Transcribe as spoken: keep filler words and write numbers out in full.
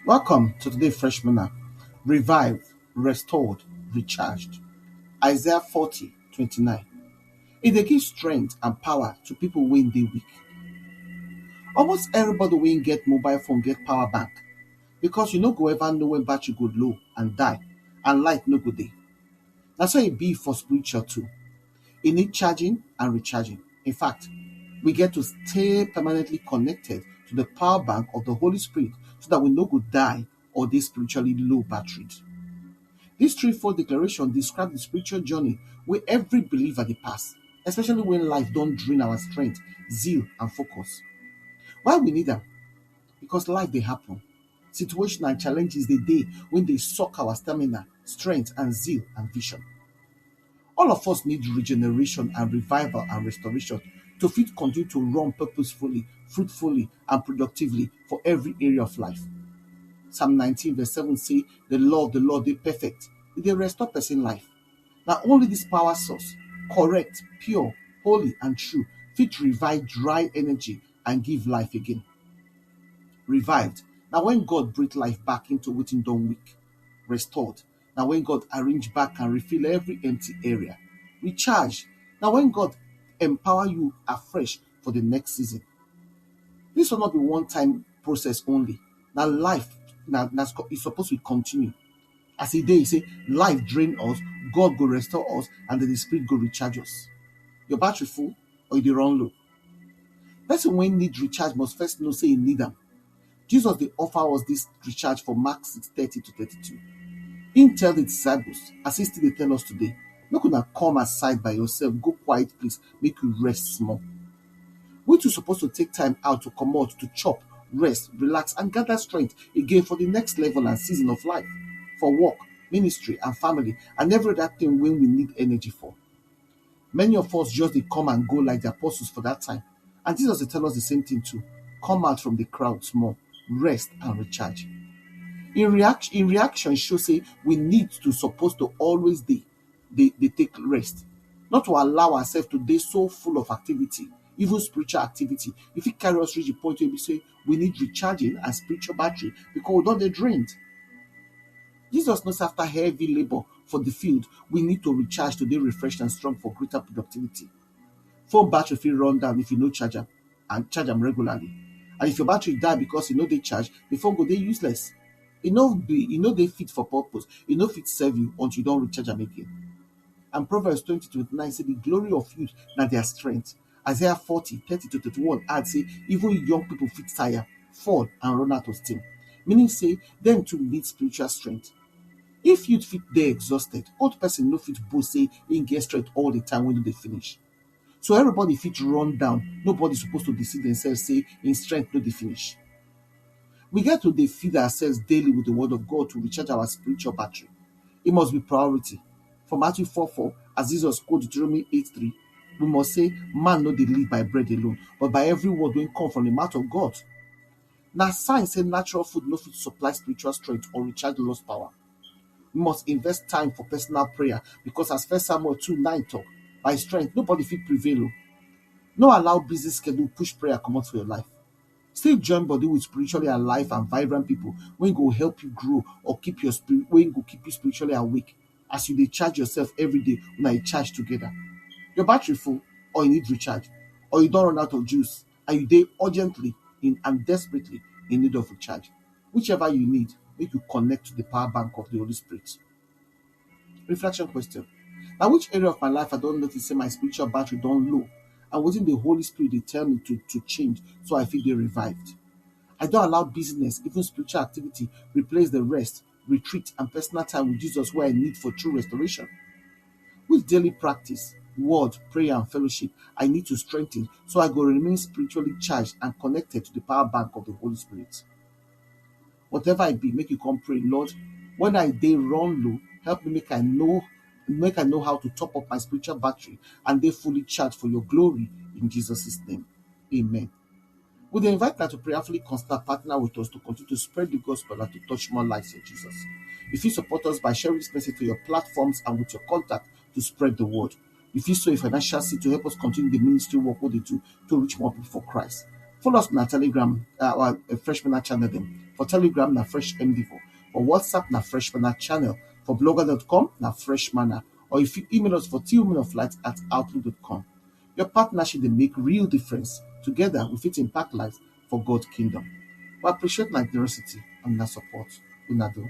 Welcome to today's Fresh Manna. Revived, restored, recharged. Isaiah forty twenty-nine. E dey give strength and power to people wey dey weak. Almost everybody wey get mobile phone get power bank, because you no go ever know when battery go low and die, and light no go dey. Na so e be for spiritual too. E need charging and recharging. In fact, we get to stay permanently connected to the power bank of the Holy Spirit so that we no go die or dey spiritually low battery. This threefold declaration describe the spiritual journey wey every believer dey pass, especially when life don drain our strength, zeal, and focus. Why we need am? Because life dey happen. Situation and challenges dey dey wey dey suck our stamina, strength, and zeal and vision. All of us need regeneration and revival and restoration to fit continue to run purposefully, fruitfully, and productively for every area of life. Psalm nineteen verse seven say, "The law of the Lord dey perfect, e dey restore person life." Na only this power source, correct, pure, holy, and true, fit revive dry energy and give life again. Revived na when God breathe life back into wetin don weak. Restored na when God arrange back and refill every empty area. Recharge na when God empower you afresh for the next season. This one no be one time process only. Na life, na, na sco- e suppose to continue. As e dey, e say, "Life drain us, God go restore us, and then the Spirit go recharge us." Your battery full or you dey run low? Person wey need recharge must first know say e need am. Jesus dey offer us this recharge for Mark six thirty to thirty-two. Him tell the disciples, as he still dey tell us today, "Make una come aside by yourself, go quiet place, make you rest small." We too suppose to take time out to comot, to chop, rest, relax, and gather strength again for the next level and season of life, for work, ministry, and family, and every other thing wey we need energy for. Many of us just dey come and go like the apostles for that time. And Jesus dey tell us the same thing too. Come out from the crowd small, rest and recharge. In reaction, in reaction show say we need to suppose to always dey dey dey take rest, not to allow ourselves to dey so full of activity, even spiritual activity. E fit carry us reach the point wey be say we need recharging and spiritual battery because we don dey drained. Jesus know say after heavy labour for the field, we need to recharge to dey refreshed and strong for greater productivity. Phone battery fit run down if you no charge am and charge am regularly. And if your battery die because e no dey charge, the phone go dey useless. E no be, e no dey fit for purpose. E no fit serve you until you don recharge am again. And Proverbs twenty twenty-nine say, "The glory of youth na their strength." Isaiah forty thirty to thirty-one add say, "Even young people fit tire, fall, and run out of steam." Meaning say, dem too need spiritual strength. If youth fit dey exhausted, old person no fit boast say im get strength all the time wey no dey finish. So everybody fit run down. Nobody suppose to deceive themselves say im strength no dey finish. We get to dey feed ourselves daily with the word of God to recharge our spiritual battery. E must be priority. For Matthew four four, as Jesus quote Deuteronomy eight three, we must say, "Man no dey live by bread alone, but by every word wey come from the mouth of God." Na sign say natural food no fit supply spiritual strength or recharge lost power. We must invest time for personal prayer because, as First Samuel two nine talk, "By strength, nobody fit prevail o." No allow busy schedule push prayer comot for your life. Still join body with spiritually alive and vibrant people wey go help you grow or keep your spirit, wey go keep you spiritually awake. As you dey charge yourself every day, una dey charge together. Your battery full, or you need recharge, or you don run out of juice and you dey urgently in and desperately in need of recharge. Whichever you need, make you connect to the power bank of the Holy Spirit. Reflection question. Na which area of my life I don notice say my spiritual battery don low, and wetin the Holy Spirit dey tell me to, to change so I fit dey revived? I don allow business, even spiritual activity, replace the rest, retreat, and personal time with Jesus wey I need for true restoration? Which daily practice, word, prayer, and fellowship I need to strengthen so I go remain spiritually charged and connected to the power bank of the Holy Spirit? Whatever I be, make you come pray, "Lord, when I dey run low, help me make I know, make I know how to top up my spiritual battery and dey fully charged for your glory, in Jesus' name. Amen." We dey invite una to prayerfully consider partner with us to continue to spread the gospel and to touch more lives for Jesus. You fit support us by sharing this message to your platforms and with your contact to spread the word. You fit sow a financial seed to help us continue the ministry work wey we dey do to reach more people for Christ. Follow us on our Telegram, uh, our uh, Fresh Manna channel dem. For Telegram na Fresh M D four. For WhatsApp na Fresh Manna channel. For blogger dot com na Fresh Manna. Or if you email us for T Women of Light at outlook dot com. Your partnership dey make real difference. Together, we fit impact lives for God kingdom. We appreciate una generosity and una support. Una do.